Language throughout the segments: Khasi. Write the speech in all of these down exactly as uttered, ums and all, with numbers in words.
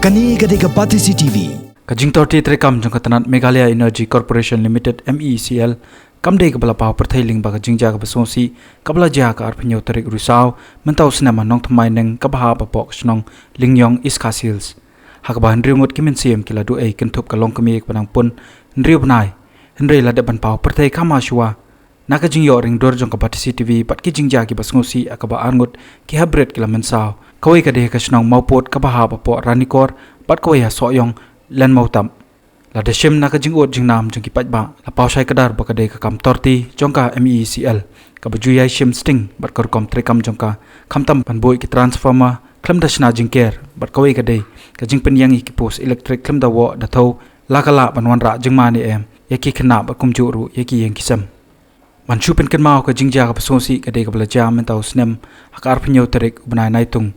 Kane ka dei ka Batesi T V. Ka jingtorti treikam jong ka tnat Meghalaya Energy Corporation Limited, M E C L, kam dei kaba la paw pyrthei lyngba ka jingjia kaba sngewsih kaba la jia ka arphew hynñiew tarik Risaw mynta u snem ha Nongthymmai Neng kaba hap hapoh ka shnong Lyngiong, East Khasi Hills, ha kaba hynriew ngut ki mynsiem ki la duh ei kynthup ka longkmie kaba nang pun hynriew bnai. Hynrei la dep ban paw pyrthei kham shuwa na ka jingïoh ring dur jong ka Batesi T V bad ki jingjia kiba sngewsih ha kaba arngut ki haprit ki la mynsaw. Kawei ka dei ha ka shnong Mawpud kaba hap hapoh Ranikor bad kawei ha Sohiong, Lynmawtap. Lada shim na ka jingud jingnam jong ki paidbah, la paw shai kdar ba ka dei ka kam torti jong ka M E C L kaba ju ïai shim sting bad ka rukom treikam jong ka, khamtam ban buh ki transformer khlem da shna jingker, bad kawei ka dei ka jingpynïeng ïa ki post elektrik khlem da woh da thew la ka lah ban wanrah jingma ne em ïa ki khynnah bad kumjuh ruh ïa ki ïing ki sem. Ban shu pynkynmaw, ka jingjia kaba sngewsih ka dei kaba la jia mynta u snem ha ka arphew hynñiew tarik u bnai Naitung,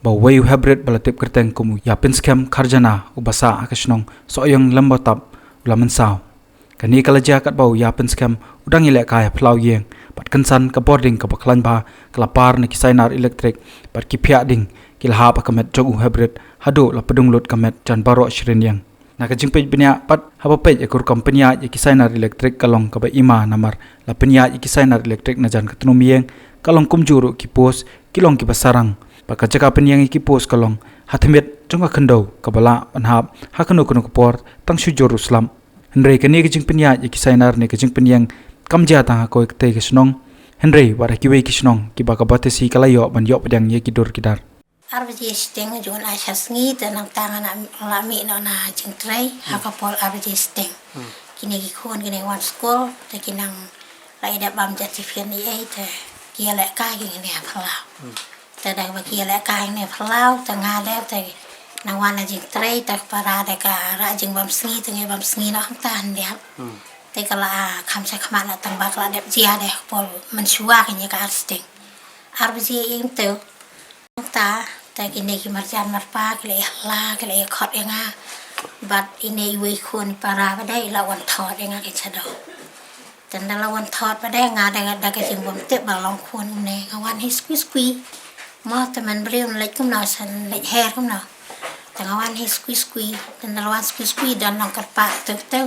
ba uwei u haprit ba la tip kyrteng kum u Ïapynskhem Kharjana uba sah ha ka shnong Sohiong, Lynmawtap, u la mynsaw. Kane ka la jia katba u Ïapynskhem u dang ïalehkai ha phyllaw ïing bad kynsan ka bording kaba khlaiñ bha ka la par na ki sainar elektrik bad ki phiah ding ki la hap ha ka met jong u haprit haduh la pdung lut ka met jan baroh shi rynieng. Na ka jingpeit bniah pat, haba peit ïa ka rukom pynïaid ïa ki sainar elektrik ka long kaba ima namar la pynïaid ïa ki sainar elektrik na jan ka tnum ïing, ka long kumjuh ruh ki post ki long kiba sarang, bad ka jaka pynïeng ïa ki post ka long ha thmiat jong ka khyndew kaba lah ban hap ha kano kano ka por tang shu jur u slap. Hynrei kane ka jingpynïaid ïa ki sainar ne ka jingpynïeng kam jia tang ha kawei katei ka shnong, hynrei wat ha kiwei ki shnong kiba ka Batesi ka la ïoh ban ïoh pdiang ïa ki dur ki dar. Ar baje shiteng ju wan ai sha sngi, te nangta nga la mih noh na jingtrei ha ka por ar baje shiteng. Kine ki khun kine wan skul, te ki nang la ïa dep bam ja tiffin ei ei, te ki ïalehkai kine ha phyllaw. Te da ba ki ïalehkai kine ha phyllaw, te nga de te nang wan na jingtrei, te ka para de ka rah jingbam sngi, te ngi bam sngi noh hangta hyndiap. Te ka la kham sha khmat noh tang ba ka la dep jia de ha ka por mynshuwa kine ka ar shiteng. Ar baje ïa ym teu. Ta, ta kine ki marjan marpa ki la ïa hla, ki la ïa khot ïa nga. Bad ine iwei khun para ba dei i la wan thot ïa nga ki shadow. Tang da la wan thot ba dei nga da, da ka jingbym tip ba long khun une, nga wan hi skwi skwi. Mo te man briew leit kumno, san leit her kumno. Tang nga wan hi skwi skwi, tang da la wan skwi skwi, don long kyrpad tew tew.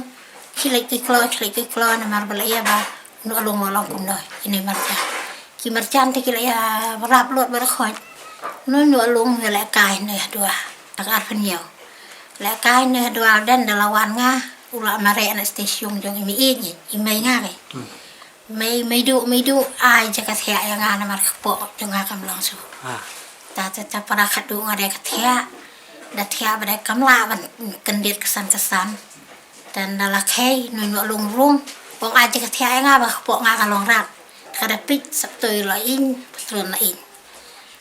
Ki leit ki kloi, ki leit ki kloi, namar ba la ïa ba Nongïalung, nongïalung kumno ine marjan. Ki marjan te ki la ïa rap lut ba la khot. Nongïalung ïa lehkai ne ha dua. Tak arphew hynñiew. Lehkai ne ha dua, den da la wan nga, u la mareh na station jong i mei, i mei nga ke. Mei, mei duh, mei duh, ai ja ka thiah ïa nga namar ka kpoh jong nga kam long shuh. Ta, ta, ta para khadduh nga dei ka thiah. Da thiah ba dei kam lah ban kyndit ka san ka san. Tang da la khei, nongïalung rung. Ong ai ja ka thiah ïa nga ba ka kpoh nga ka long rap. Ka da pit sap toi la ing, patrun la ing.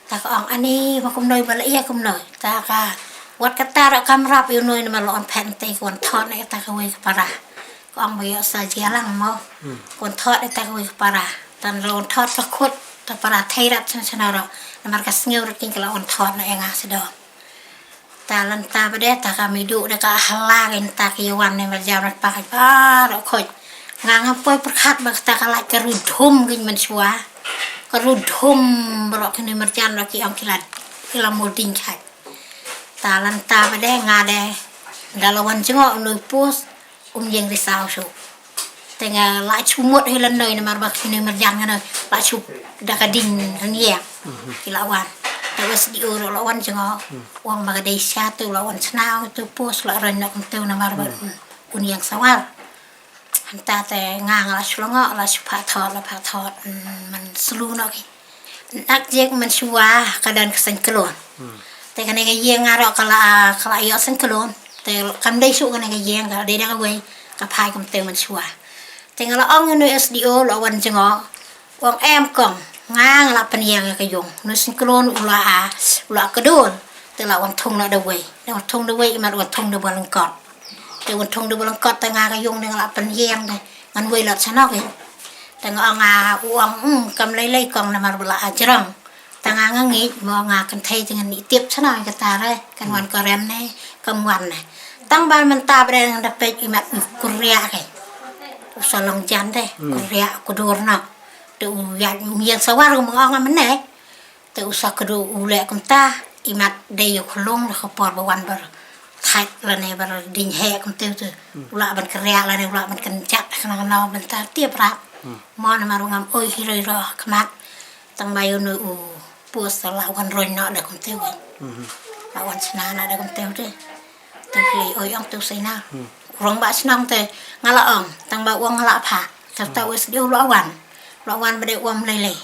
Ta ka ong ani ba kumno ba la ïa kumno. Ta ka wat kata ruh kam rap ïa u noi namar la ong phet te ka wan thot na ïa ta kawei ka para. Ka ong ba ïoh sa jia lang mo. Ka wan thot ïa ta kawei ka para. Tang la wan thot ka khut, ta para thei rap chan chan ruh. Namar ka sngew ruh kin ka la wan thot na ïa nga sdom. Ta lanta ba dei ta ka midu da ka hala ka inta ki wan ne marjan rat pa ka ba ro khoj. Nga nga poi pyrkhat ba ta ka lait ka rudhum ka mynshuwa. Ka rudhum ba ro kine marjan ro ki ong ki la, ki la muding khaj. Ta lanta ba dei nga dei da la wan jngoh u nui pus. Um ïeng risaw shuh. Te nga la shu mut hi lano namar ba kine marjan nga no la shu da ka ding rynïeng. Ki la wan. Te S D O ruh la wan jngoh. Wan ba ka dei sha tu la wan chna tu pus la rynïeng tu namar ba un ïeng sawar. Hanta te nga nga la shu la ngok la shu pha thot la pha thot man slu no ki. Nak jek mynshuwa ka don ka seng klon. Te kane ka ïing nga ro ka la, ka la ïoh seng klon. Te kam dei shu kane ka ïing ka dei da kawei ka phai kumte mynshuwa. Te nga la ong ïa u S D O la wan jngoh. Ong em kong nga nga la pynïeng ïa ka ïung. U seng klon u la a, u la kdul. Te la wan thung na da wei. Da wan thung da wei imat wan thung da ba lyngkot. Te wan thung da ba lyngkot te nga ka ïung da nga la pynïeng da. Ngan wei lot shanok ïa. Te nga ong nga u ong, mm, kam lei lei kong namar ba la ajrong. Te nga nga ngeit mo nga kynthei te ngan ïa tip shanok ïa kata re. Kan wan ko rem ne, kam wan ne. Tang ba mynta ba dei nga da peit imat u kuria ke. U sa long jan de, kuria kudur no. Te u ïa, u ïeng sawar u ong nga mane. Te u sa kdu u leh kumta, Imat dei ïa u khlung la ka por ba wan bar thait lane bar ding heh kumtei te. U lah ban kyrïa lane u lah ban kynjat khnang khnang ban tar tiap rat. Mo namar u ngam oi hi roi roh khmat. Tang ba ïa u nu u pus la wan roi noh da kumtei wei. La wan sna na da kumtei te. Te ki oi ong tu sina. Rong ba sna te nga la ong tang ba u ong nga la pha. Te ta wes dei u la wan. La wan ba dei u am lei lei.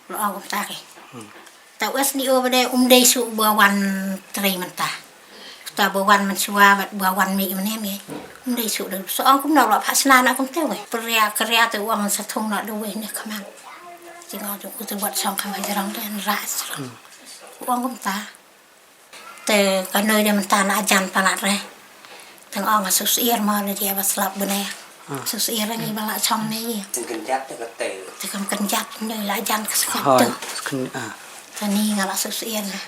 La ong kumta ki. Ta wes dei u ba dei um dei su ba wan trei mynta. Ta ba wan mynshuwa bad ba wan mih mynne mih. Um dei su dei. So ong kumno la pha sna na kumtei wei. Pyrïa kyrïa te u ong sa thung na dei wei ne khmat. Jingong jong u te wat song kham hajrong te an ra srong. U ong kumta. Te ka noi de mynta na ajan palat re. Tang ong a susier ma le dia ba slap bune. Susier ni ba la chong ni. Tang kynjat te ka te. Te kam kynjat ni la ajan ka skhat tu. Te ni nga la susier na.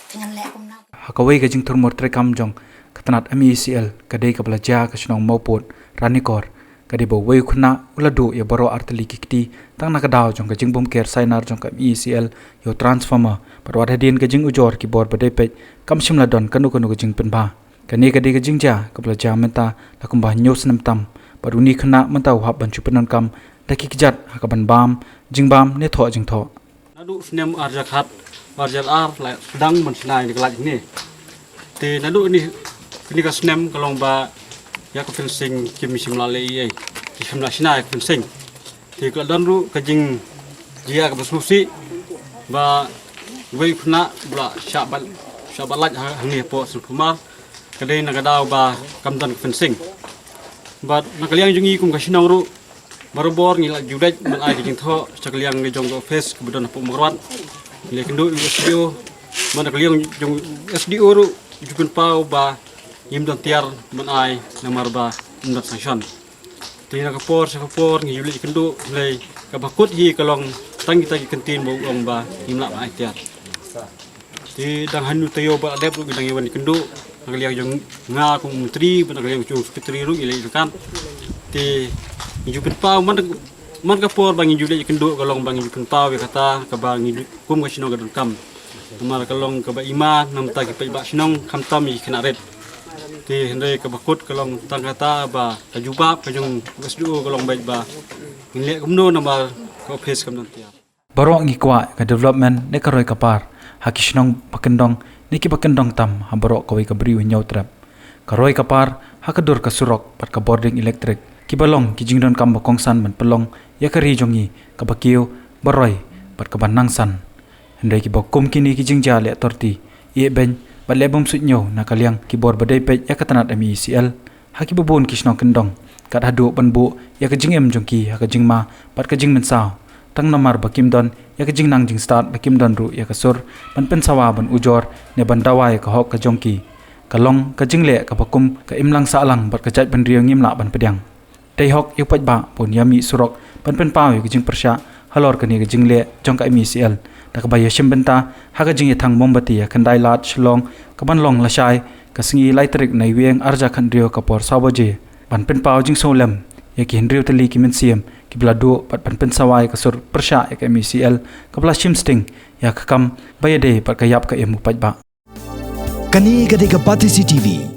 Te ngan le kumno. Ha kawei ka jingthurmur treikam jong ka tnat M E C L ka dei ka ba la jia ka shnong Mawpud Ranikor. Ka dei ba uwei u khynnah u la duh ïa baroh artylli ki kti tang na ka daw jong ka jingbymker sainar jong ka M E C L ïa u transformer bad wat hadien ka jingujor ki bor ba dei peit kam shym la don kano kano ka jingpynbha. Kane ka dei ka jingjia ka ba la jia mynta la kumba hynñiew snem tam bad une u khynnah mynta u hap ban shu pyndonkam da ki kjat ha ka ban bam jingbam ne thoh jingthoh. Naduh snem arhajar khat, arhajar ar la dang ban shna ïa ka lait ne. Te naduh ni kane ka snem ka long ba ïa ka fencing kim shym la leh ei ei. Kim shym la shna ïa ka fencing. Te ka la don ruh ka jingjia ka ba sngewsih ba wei u khynnah ba la shah bat shah bat lait ha hangne hapoh Sngewthuh Mar. Ka dei na ka daw ba kam don ka fencing. Bad na ka liang jong ngi kum ka shnong ruh barabor ngi la ju leit ban ai ka jingthoh sha ka liang ka jong ka office ka ba don hapoh Mawkyrwat. Ngi la kynduh ïa u S D O. Bad na ka liang jong u S D O ruh ju pynpaw ba ngim don tiar ban ai namar ba ngim don sanction. Te na ka por sha ka por ngi ju leit kynduh, hynrei ka ba kut hi ka long tang kita ki kyntien ba u ong ba ngim lah ban ai tiar. Te dang hanu taïew ba la dep ruh ngi dang ïa wan kynduh na ka liang jong nga kum u myntri bad na ka liang jong u secretary ruh ngi leit ryngkat. Te ngi ju pynpaw man, man ka por ba ngi ju leit kynduh ka long ba ngi ju pynpaw ïa kata ka ba ngi ju kum ka shnong ka donkam. Namar ka long ka ba ima namta ki paidbah shnong khamtam ïa ki khynnah rit. Te hynrei ka ba kut ka long tang kata ba ka jubab ka jong u S D O ka long beit ba ngin leh kumno namar ka office kam don tiar. Baroh ngi kwah ka development ne ka roi ka par ha ki shnong ba kyndong ne ki ba kyndong tam ha baroh kawei ka bri u Hynñiewtrep. Ka roi ka par ha ka dur ka surok bad ka bording elektrik ki ba long ki jingdonkam ba kongsan ban pynlong ïa ka ri jong ngi ka ba kiew, ba roi bad ka ba nangsan. Hynrei ki ba kum kine ki jingjia leh torti, ïeh beiñ bad leh bym suidñiew na ka liang ki bor ba dei peit ïa ka tnat M E C L ha ki ba bun ki shnong kyndong. Kat haduh ban buh ïa ka jingim jong ki ha ka jingma bad ka jingmynsaw. Tang namar ba kim don ïa ka jingnang jingstad ba kim don ruh ïa ka sur ban pynsawa ban ujor ne ban dawa ïa ka hok ka jong ki. Ka long ka jingleh ka ba kum ka imlang sahlang bad ka jaitbynriew ngim lah ban pdiang. Dei hok ïa u paidbah ban ïa mih surok ban pynpaw ïa ka jingpyrshah halor kane ka jingleh jong ka M E C L da ka ba ïa shim bynta ha ka jingïathang mombati ha Khyndai Lad Shillong ka ban long lashai ka sngi lai tarik Naiwieng arhajar khathynriew ka por saw baje ban pynpaw jingsngewlem ïa ki hynriew tylli ki mynsiem ki ba la duh bad ban pynsawa ïa ka sur pyrshah ïa ka M E C L ka ba la shim sting ïa ka kam ba ïadei bad ka ïap ka im u paidbah. Kane ka dei ka Batesi T V.